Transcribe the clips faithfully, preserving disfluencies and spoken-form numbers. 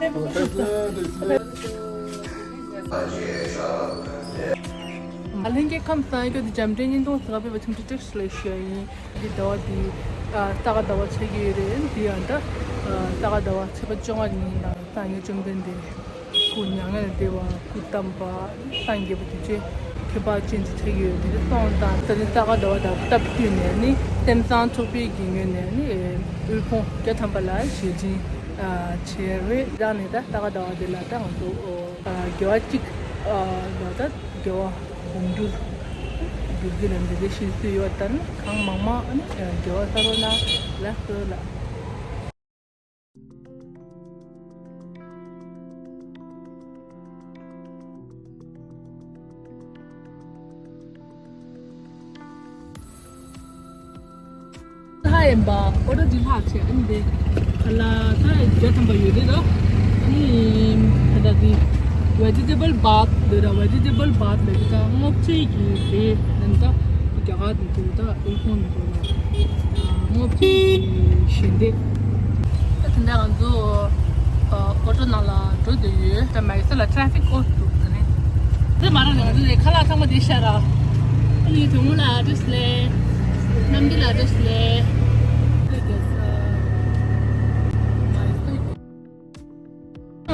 ཨ། ལྷན་རྒྱས་ཁམས་བཟང་། ཡ་གི་འདི་འཇམ་འདྲའི་བརྙན་ཐུང་ཟེར་བ་བས་པ་ཁྱིམ་དུ་ཏྲེག་ལེ་ཤ་ཡིན། འདི་ཟླ་བ་འདི་ཨ་ས་ག་ཟླ་བ་ཆགས་ཀྱི་ཡོད་རེད། འདི་ཡང་ད་ཨ་ས་ག་ཟླ་བ་ཚེས་པ་བཅོ་ལྔ་ཉིན་ལ་སངས་རྒྱས་བཅོམ་ལྡན་འདས་སྐུ་མྱ་ངན་ལས་འདས་པ་སྐུ་བལྟམས་པ་སངས་རྒྱས་པ་དེ་ཚོའི་ཁྱད་པར་ཅན་ཅིག་ཆགས་ཀྱི་ཡོད། དེ་སོང་ཙང་ད་རིང་ས་ག་ཟླ་བ་དང་སྟབས་བསྟུན་ནས་ནི་སེམས་བཟང་ཚོགས་པའི་གི་ངོས་ནས་ནི་དབུལ་ཕོངས་བརྒྱ་ཐམ་པ་ལ་ཞལ་སྦྱིན་ཨ་བྱས་རེད། ད་ནི་ད་ས་ག་ཟླ་བ་འདི་ལ་ད་ང་ཚོ་ཨ་དགེ་བ་གཅིག་ཨ་ལ་ད་དགེ་བ་འབུམ་འགྱུར་འགྱུར་གྱི་ལམ་འདི་ལས་ཤིག་སུ་ཡོད་ད་ནི་གང་མང་མང་ཨ་ནི་དགེ་བ་བསགས་རོགས་གནང་། ལགས་སོ་ལགས། ལྷག་ཡིན་པ། ཨོ་ཏོ་འདི་ལྷག་བྱས། ཨ་ནི་འདི་ཁ་ལག་ད་བརྒྱ་ཐམ་པ་ཡོད་རེད་ད། ཨ་ནི་ད་ལྟ་འདི་vegetable bath འདི་ར། vegetable bath ལབ་ཀྱི་ད་སྔོ་ཚལ་གྱི་རེད། ཨ་ནི་ད་རྒྱ་གར་དུ་འདུག་ད་དབུལ་ཕོངས་འདུག་ལ། སྔོ་ཚལ་གྱི་ཞལ་འདེབས། ད་དེ་འདྲ་ང་ཚོ་ཨོ་ཏོ་ནང་ལ་འགྲོ་འདོད་ཡོད། ད་མའི་སོར་ལ་ཊ་ར་ཕིག་ཨོ་འདུག་ད་ནི། དེ་མ་རང་ང་ཚོ་ལས་ཁ་ལག་ཚང་མ་དེ་ཤར་ར། ཨ་ནི་དོན་དངོས་ལ་ཨ་ཏིས་ལས། གནམ་གྱི་ལ་ཨ་ཏིས་ལས།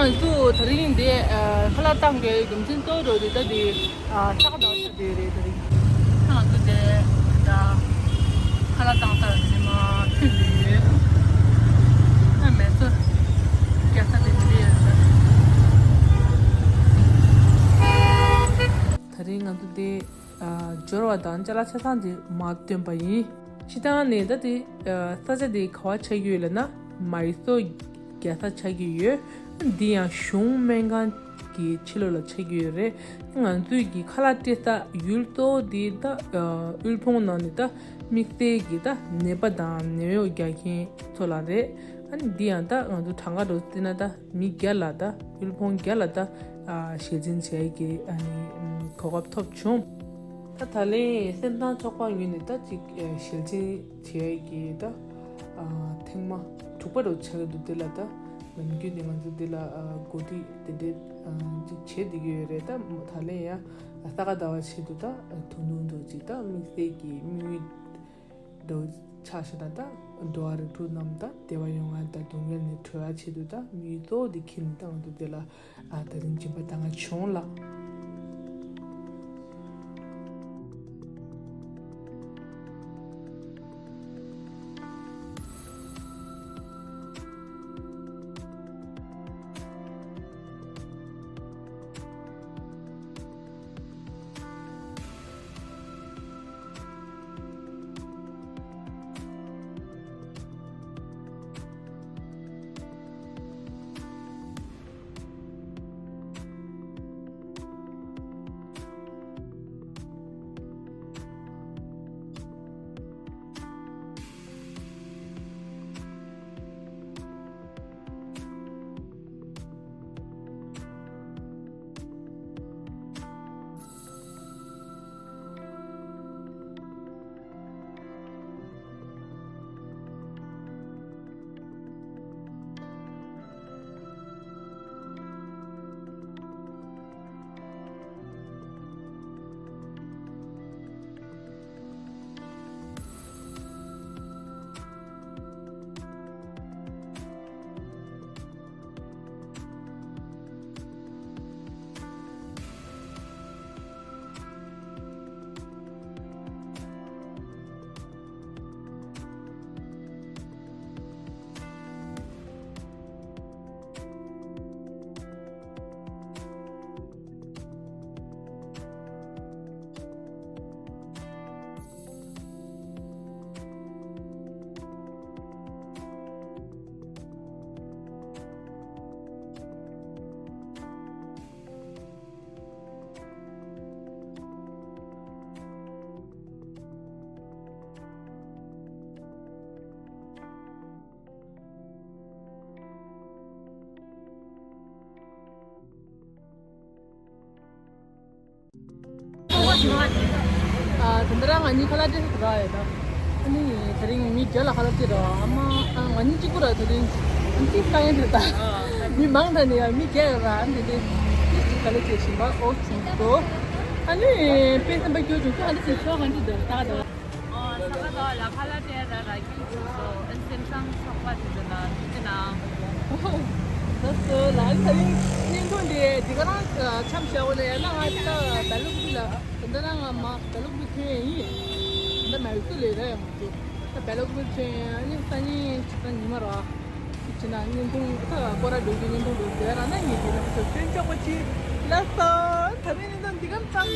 ང་ཚོ་དེ་རིང་འདི་ཨ་ཁ་ལག་བཏང་གི་རྒྱུ་མཚན་གཙོ་བོ་འདི་ད་འདི་ཨ་ས་ག་ཟླ་བ་ཆགས་བསྡད་རེད་དེ་རིང་། ང་ཚོ་འདི་ད་ཁ་ལག་བཏང་སྟངས་འདི་མ་ཕུད་ཡོད། ཨ་མའི་སོར་རྒྱག་ས་དེ་འདི་རེད། དེ་རིང་ང་ཚོ་འདི་ཨ་འབྱོར་བ་དང་ཅ་ལག་ཆ་ཚང་འདི་མར་བཏོན་པ་ཡིན། སྤྱིར་བཏང་ནས་ད་དེ་ཨ་ས་ཆ་དེ་ག་བ་ཆགས་ཀྱི་ཡོད་ལབ་ན་མའི་སོར་རྒྱལ་ས་ཆགས་ཀྱི་ཡོད། འདི་ཡང་གཞུང་སྨན་ཁང་གི་ཕྱི་ལོགས་ལ་ཆགས་ཀྱི་ཡོད་རེད། ང་ཚོས་ཀྱི་ཁ་ལག་སྤྲད་ས་ཡུལ་གཙོ་བོ་དེ་ད་ཨ་དབུལ་ཕོངས་ནང་ནས་ད་དམིགས་བསལ་གྱི་ད་ནད་པ་དང་ནད་གཡོག་རྒྱག་མཁན་ཚོ་ལ་རེད། ཨ་ནི་འདི་ཡང་ད་ང་ཚོ་གྲངས་ཀ་འདྲ་བོ་བརྩིས་ན་ད་མི་བརྒྱ་ལ་ད་དབུལ་ཕོངས་བརྒྱ་ལ་ད་ཨ་ཞལ་འཛིན་བྱེད་ཀྱི་ཨ་ནི་གོ་སྐབས་ཐོབ་བྱུང་། ད་ད་ལན་སེམས་བཟང་ཚོགས་པ་ངོས་ནས་ད་ཅིག་ཨ་ཞལ་འཛིན་བྱེད་ཀྱི་ད་ཨ་ཐེངས་མ་དྲུག་པ་འདྲ་བོ་ཆགས་ཀྱི་འདུག་དེ་ལ་ད་ནམ་རྒྱུན་ནས་ང་ཚོ་འདི་ལ་ཨ་གོ་སྒྲིག་དེ་འདྲས་ཨ་ཅིག་བྱེད་བསྡད་ཀྱི་ཡོད་རེད། ད་ད་ལན་ཡང་ས་ག་ཟླ་བ་ཆེད་དུ་ད་དོ་སྣང་འདྲ་བོ་ཅིག་ད་དམིགས་བསལ་གྱི་དམིགས་ཡུལ་འདྲ་བོ་ཆགས་ཤག་ད་ད་འགྲོ་བ་རིགས་དྲུག་རྣམས་ད་བདེ་བ་ཡོང་བ་དང་སྡུག་བསྔལ་ནས་གྲོལ་བ་ཆེད་དུ་ད་དམིགས་ཡུལ་གཙོ་བོ་དེ་འཁྱེར་ནས་ད་ང་ཚོ་འདི་ལ་ཨ་ད་རིང་སྦྱིན་པ་ད་ང་བྱུང་ལགས། ཨ་དེ་འདྲ་ང་གཉིས་ཁ་ལག་སྤྲད་ས་རག་ཡོད་ད། ཨ་ནི་དེ་རིང་མི་བརྒྱ་ལ་ཁ་ལག་སྤྲད་ར། ཨ་མ་ཨ་ང་གཉིས་གཅིག་པུ་ར་དེ་རིང་ ཨ་ནི་ཏིག་ཏག་ཡིན་འདུག་ད། མི་མང་དྲགས་ནས་ཡང་མི་བརྒྱ་ཡོད་ར། ཨ་ནི་དེ་ཏིག་ཅིག་ག་ལེ་བྱེད་བཞིན་པ་ཨོ་བྱུང་འདུག་ཨ་ནི་དཔེ་སེམས་པ་སྐྱོ་བྱུང་། ཁྱོད་ཨ་ནི་ཅིག་ཤོག་གང་ཅི་འདུག་ད་ད། ཨོ་ས་ག་ཟླ་བ་ལ་ཁ་ལག་སྟེར་ར་ར་ཁྱིམ་ཚོགས་སོ་ཨན་སེམས་སང་ཚོགས་པ་དེ་ཚོ་ན་དེ་ན། ལགས་སོ་ལགས། ཨ་ནི་ད་རིང་བརྙན་ཐུང་འདི་འདི་ག་རང་འཆམ་བྱ་འོ་ལ་ཡ་ན་ང་ད་བལ་ལུག་ལ་ད་ལྟ་རང་ང་མ་བལ་ལུག་བུ་ཐོན་ཡིན། ད་མ་ཡུལ་ལས་ར་ཡ་མ་ཅིག་ད་བལ་ལུག་བུ་ཐོན་ཡིན། ཨ་ནི་སང་ཉིན་ཅིག་ད་ཉི་མ་ར་ཅིག་ཅི་ན་བརྙན་ཐུང་ད་སྐོར་ར་འགྲོ་རྒྱུ་བརྙན་ཐུང་འགྲོ་ཟེར་ར་ན་ངས་དེ་ལ་ཚོ་སྐྱོན་ཆོག་པ་ཅིག་ལགས་སོ། ད་རིང་བརྙན་ཐུང་འདི་ག་རང་འཆམ།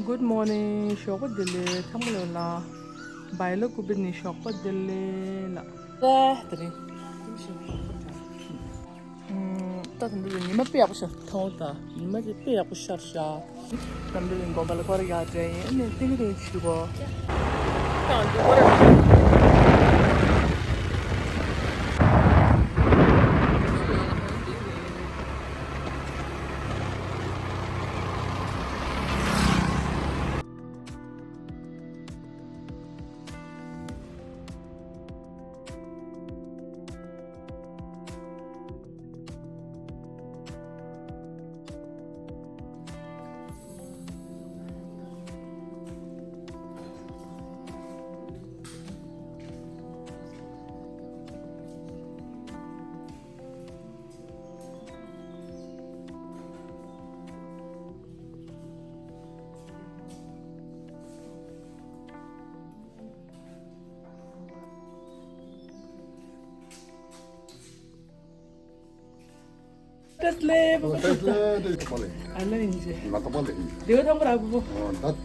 Good morning. ཞོགས་པ་བདེ་ལེགས་ཚང་མ་ལོ་ལ། བལ་ལུག་བུ་ནི་ཞོགས་པ་བདེ་ལེགས་ལ། ད་དེ་རིང་། ད་དེ་འདྲ་ཉི་མ་དཔེ་ཡག་པོ་ཤར་ཐོང་ད། ཉི་མ་དེ་དཔེ་ཡག་པོ་ཤར་ཤག་ད་འདི་ནི་དགོན་པ་ལ་སྐོར་ཡག་འདྲ་ཡིན། ཨ་ནི་ཏིང་ཏིང་ཞུ་གོ། ད་འདི་སྐོར་བཀྲ་ཤིས་བདེ་ལེགས། བཀྲ་ཤིས་བདེ་ལེགས། ཨ་ལ་ཡིན་ཅེ། ང་ཏོ་པ་ལ་ཡིན། བདེ་བ་ཐང་པ་ར་བུ་བུ། ཨོ་ད་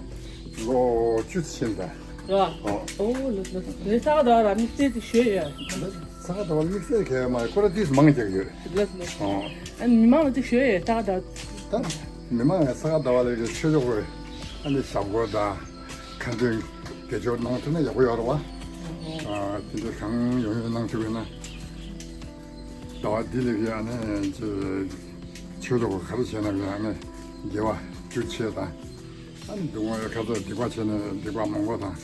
ལོ་བཅུ་ཕྱིན་ད། ར། ཨོ། ཨོ་ལོ་ལོ། རེ་ས་ག་ད་ར་དམིགས་བསལ་དེ་ཞོས་ཡོད། ས་ག་ད་བ་དམིགས་བསལ་གས་མ་ཁོ་ར་དུས་མང་རྒྱག་ཡོད། ལོ་ལོ། ཨོ། ཨ་མི་མང་ལ་དེ་ཞོས་ཡོད་ས་ག་ད། ད་མི་མང་ས་ག་ད་བ་ལ་གི་ཆོས་ཕྱོགས་རེད། ཨ་ནི་ཞབས་སྐོར་ད། ཁ་འདོན་དགེ་སྦྱོར་གནང་ཐུབ་ན་ཡག་པོ་ཡོད་རེད་བ། ཨ་དེ་འདྲ་གང་ཡོང་ཡོང་གནང་ཐུབ་ཡོད་ན། ཟླ་བ་འདི་ལས་ཀྱི་ཨ་ནི་ཆོས་ཆོས་ཚོགས་ག་རེ་བྱས་ན་ཡང་ཨ་ནི་དགེ་བ་རྒྱུ་ཆེ་དང་། ཨ་ནི་སྡུག་བསྔལ་ཁ་ཚ་སྡིག་པ་བྱས་ན་སྡིག་པ་མང་པོ་དང་།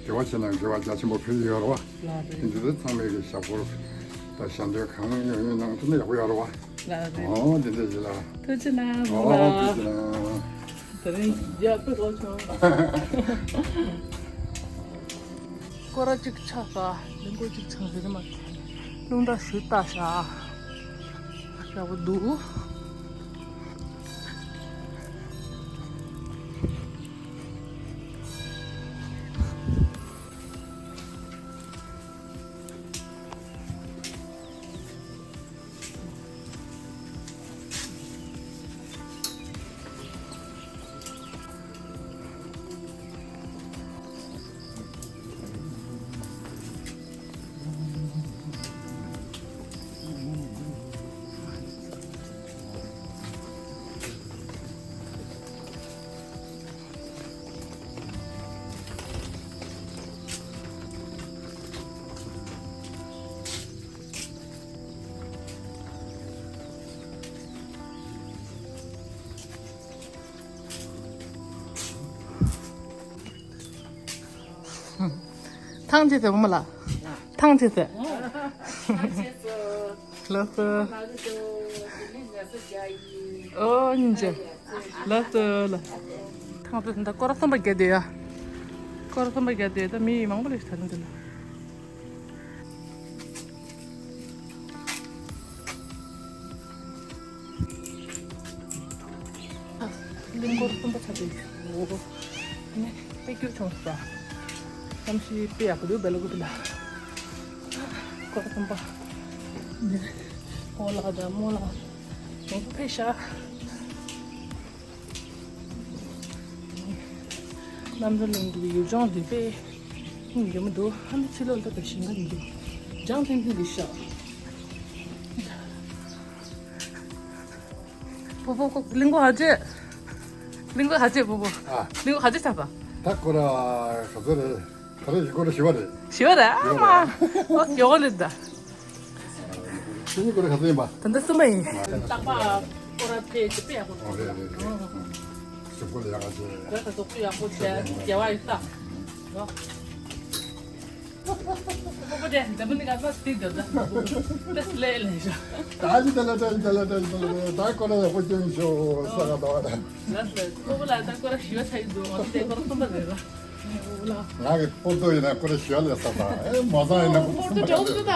དགེ་བ་བྱས་ན་དགེ་བ་རྒྱ་ཆེན་པོ་ཕེབས་ཀྱི་ཡོད་རེད་བ། ལགས་རེད། དེ་འདྲ་ཚང་མས་ཀྱི་ཞབས་སྐོར་དང་ཞལ་འདོན་གང་ཡོང་ཡོང་གནང་ཐུབ་ན་ཡག་པོ་ཡོད་རེད་བ། ལགས་རེད། ཨོ་དེ་འདྲ་ཞིག་ལ། ཐུགས་རྗེ་གནང་། ཨོ་ཐུགས་རྗེ་གནང་། དེ་རིང་རྒྱ་དཔེ་ལོ་ཆུང་། སྐོར་ར་གཅིག་ཆགས་ས། གླིང་སྐོར་གཅིག་ཆགས་ཟེར་གི་མ་རེད། རླུང་རྟ་ཞུ་ལྟ་ཤག་ཡག་པོ་འདུག་ཐང་ཆད་ཟེར་བུ་མོ་ལ། ཐང་ཆད་ཟེར། ལགས་སོ། ཨོ་ཉིན་ཆད། ལགས་སོ་ལ། ཐང་ཆད་ཟེར་ད་སྐོར་ར་གསུམ་པ་རྒྱག་བསྡད་ཡ། སྐོར་ར་གསུམ་པ་རྒྱག་བསྡད་ད་མི་མང་པོ་ལ་ཞིག་ད་རིང་འདི་ལ། གླིང་སྐོར་གསུམ་པ་ཆགས་ཏེ། ཨོ། ནི་དཔེ་སྐྱིད་བྱུང་སོང་། གནམ་གཤིས་དཔེ་ཡག་པོ་འདུག་བལ་ཀུ་པི་ལ། སྐོར་གསུམ་པ། ནི་ཧོ་ལགས་དང་རྨོ་ལགས། མང་པོ་ཕེབས་ཤག་རྣམ་གྲོལ་གླིང་གི་ཡུལ་ལྗོངས་འདི་དཔེ་སྙིང་རྗེ་མོ་འདུག་ཨ་ནི་ཕྱི་ལོགས་ལ་དཔེ་ཞིང་ཁ་འདི་འདུག་ལྗང་ཐིང་ཐིང་འདི་ཤག་པོ་པོ་པོ། གླིང་སྐོར་ག་ཚོད། གླིང་སྐོར་ག་ཚོད་པོ་པོ། ཨ། གླིང་སྐོར་ག་ཚོད་ཆགས་པ། ད་སྐོར་ར་ག་ཚོད་རེད། ད་རེས་སྐོར་ར་བཞི་པ་རེད། བཞི་པ་རེད། ཨ་མ། ཨོ་ཡོག་ལེ་ད། ཁྱེད་གཉིས་སྐོར་ར་ག་ཚོད་ཡིན་པ། ད་ལྟ་གསུམ་པ་ཡིན། རྟག་པར་སྐོར་ར་ཕེབས་ཏེ་དཔེ་ཡག་པོ་འདུག་ཨོ་རེད་རེད་རེད། ཨོ། ཁོ་ལ་ཡག་ཅེ། བོད་ད་སོག་པོ་ཡག་པོ་བྱས་རྒྱལ་བ་ཡིན་ད། ནོ། ཁོ་པོ་དེ་འདི་མི་ནི་ག་ཚོད་ཐིག་འདོད་ད། ཏེས་ལེ་ལེ་ཤོ། ད་ཅི་ད་ལ་ད་ཅི་ད་ལ་ད་ཅི་ད་ལ་ད་ད་ཁོ་ལ་ཡག་པོ་སྐྱོན་ཤོ་ས་ག་ད་བ་ད། ལ་ལ་ཁོ་པོ་ལ་ད་ཁོ་ར་ཞི་བ་ཆ་ཡི་འདུག་ང་ཚོ་དེ་ཁོ་ར་སོང་པ་རེད་ར། ང་གི་པོ་ཏོ་ཡིན་ན་ཁོ་ར་ཞི་བ་ལས་ས་ད། ཨེ་མོ་ས་ཡིན་ན་ཁོ་པོ་ཏོ་འདྲ་བོ་འདུག་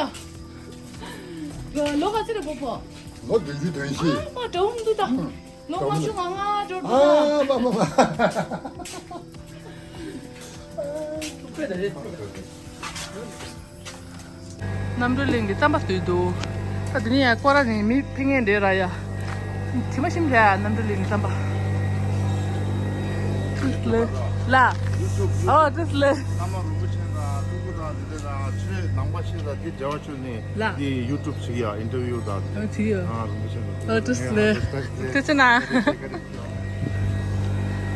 ད། ལོ་ག་ཚོད་རེད་པོ་པོ། ལོ་བདུན་ཅུ་དོན་བཞི། ཨ་མ་འདྲ་བོ་འདུག་ད། ལོ་ལྔ་བཅུ་ང་ལྔ་འགྲོ་འགྲོ་ཨ་མ་མ་མ། རྣམ་གྲོལ་གླིང་གི་རྩམ་པ་བསྡུས་འདུག་ད་དེ་ནས་ཡང་སྐོར་ར་ནས་མི་ཕེབས་མཁན་འདྲ་ར་ཡ། དྲི་མ་ཞིམ་ལ་རྣམ་གྲོལ་གླིང་གི་རྩམ་པ། ཏིས་ལེ། ལ། ཨོ་ཏིས་ལེ། བླ་མ་རིན་པོ་ཆེ་དང་སྤྲུལ་སྐུ་དང་དེ་འདྲ་དང་ཆོས་ནང་པ་ཞིག་ལ་དེ་མཇལ་བ་བྱུང་ནས། ལ། དེ་ཡུ་ཊུབ་བྱེད་ཀྱི་ཡ་ཨིན་ཊར་བིའུ་དང་། ཨ་བྱེད་ཀྱི་ཡ། ཨ་རིན་པོ་ཆེ་དང་། ཨ་ཏིས་ལེ། ཐུགས་རྗེ་ཆེ་གནང་།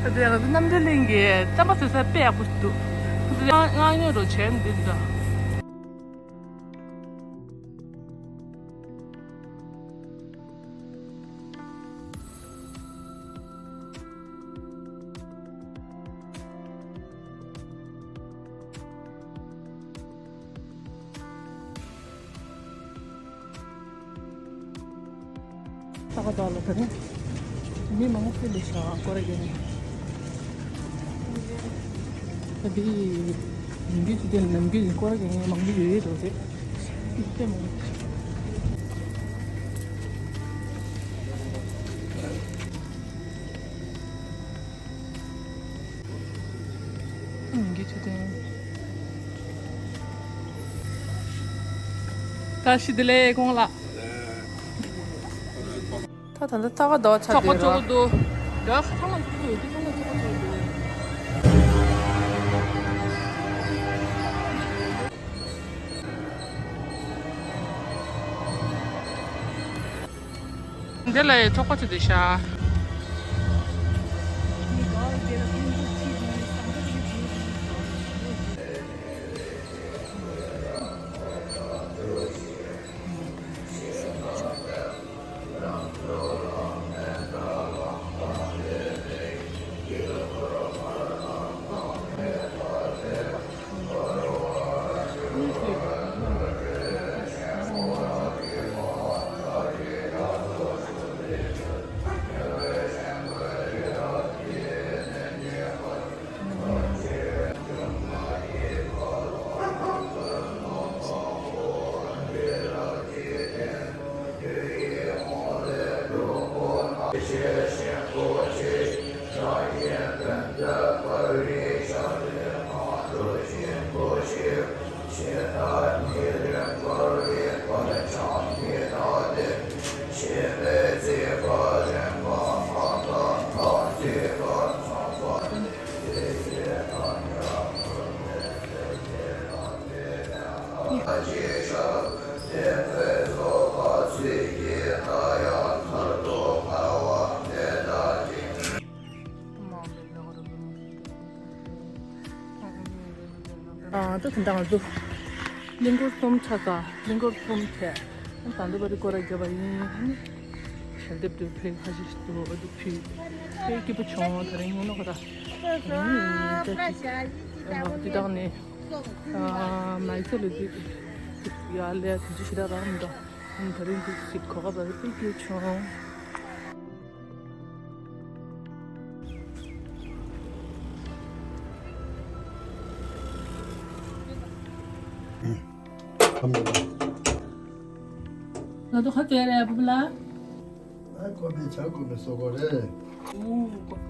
ཨ་དེ་ཡང་རྣམ་གྲོལ་གླིང་གི་རྩམ་པ་བཟོ་ས་དཔེ་ཡག་པོ་འདུག་ང་ཉོ་རོགས་བྱས་འདི་འདྲ། ས་ག་ཟླ་ལ་དེ་རིང་མི་མང་པོ་ཕེབས་འདུག་ཤག་སྐོར་ར་རྒྱག་ནས། ད་འདི་ཡིན་རྒྱུ་ཅི་དེ་ནམ་རྒྱུན་ཡིན་སྐོར་ར་རྒྱག་མཁན་མང་པོ་ཡོད་ཡོད་འགྲོ་རེད། དཔེ་མང་པོ། ཨང་། གི་ཆུ་ཐོན། བཀྲ་ཤིས་བདེ་ལེགས་ཁོང་ལགས། ད་ད་ལྟ་ཐག་ཁ་ཟླ་བ་ཆ་ཚོགས་པ་དེ་ཚོགས་ར་འདུག་ད་ཁ་ཐག་ལ་ཚོགས་པ་ཡོད་དུས་ཁ་ཐག་ཚོགས་པ་ཚོགས་འདུག་འདི་ལ་ཡི་ཚོགས་པ་ཚོ་འདུག་ཤག་ཨ་ད་དེ་འདྲ་ང་ཚོ་གླིང་སྐོར་གསུམ་ཆ་ཚང་། གླིང་སྐོར་གསུམ་བྱས། ད་འདི་བར་སྐོར་ར་བརྒྱབ་པ་ཡིན། ཞལ་འདེབས་དུ་ཕེབས་ཁ་ཤས་ཤིག་ཏུ་ཨ་དུ་ཕུལ། དཔེ་སྐྱིད་པོ་བྱུང་། དེ་རིང་ཉིན་ནོ་ག་ར། ཨ་ནི་ད་ཅིག་ཨ་འདི་དག་ནས་ཨ་མ་ཡི་ཚེ་ལ་དུས་ཡར་ལས་དུས་ཅི་ཞིག་ར་རག་མི་འདུག་ཨ་ནི་དེ་རིང་འདུག་སྲིད་གོ་སྐབས་ར་དཔེ་སྐྱིད་བྱུང་། ང་ཚོ་ཁ་བྲལ་རེད་བུ་ལ། ཨ་ཀོ་པི་ཆ་ཀོ་པི་སོ་གོ་རེད། ཨོ་ཀོ་པི།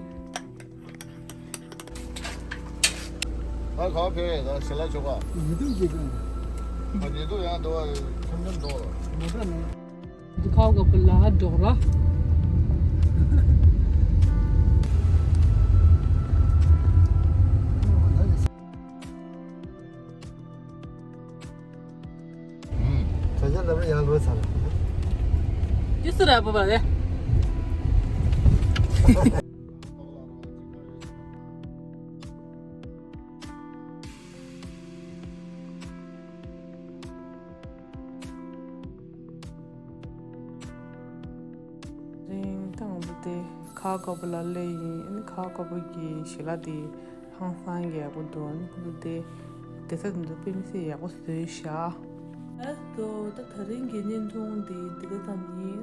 ད་ག་བ་ཕེབས་རེད། ད་ཞལ་ལག་མཆོད་པ། ཉེ་དུ་ཡིན་གྱི། ཨ་ཉེ་དུ་ཡང་འདུག་བ། ཁམས་ཁམས་འདུག་བ། མ་འདྲ་ནི། འདི་ཁ་བ་ག་བུ་ལ་འགྲོགས་ར། བྱ་བྱ་འདབས་ར་ཡང་ལོས་ཚར། ཅི་སུ་ར་བུ་བ་རེད། རིང་ཐང་འདི་དེ་ཁ་ ཁ་བ་དཀར་པོ་ལ་སླེབས་ཡིན། ཨ་ནི་ཁ་བ་དཀར་པོ་གི་ཞལ་ལག་དེ་ཧང་སང་གི་ཡག་པོ་འདུག་ཨ་ནི་ཁོ་ཚོ་དེ་བསྡད་ས་དེ་ཚོ་དཔེ་མི་སྲིད་ཡག་པོ་བཟོས་ཤག་ཨ་ཏོ། ད་དེ་རིང་གི་བརྙན་ཐུང་འདི་འདི་ག་ཙམ་ཡིན།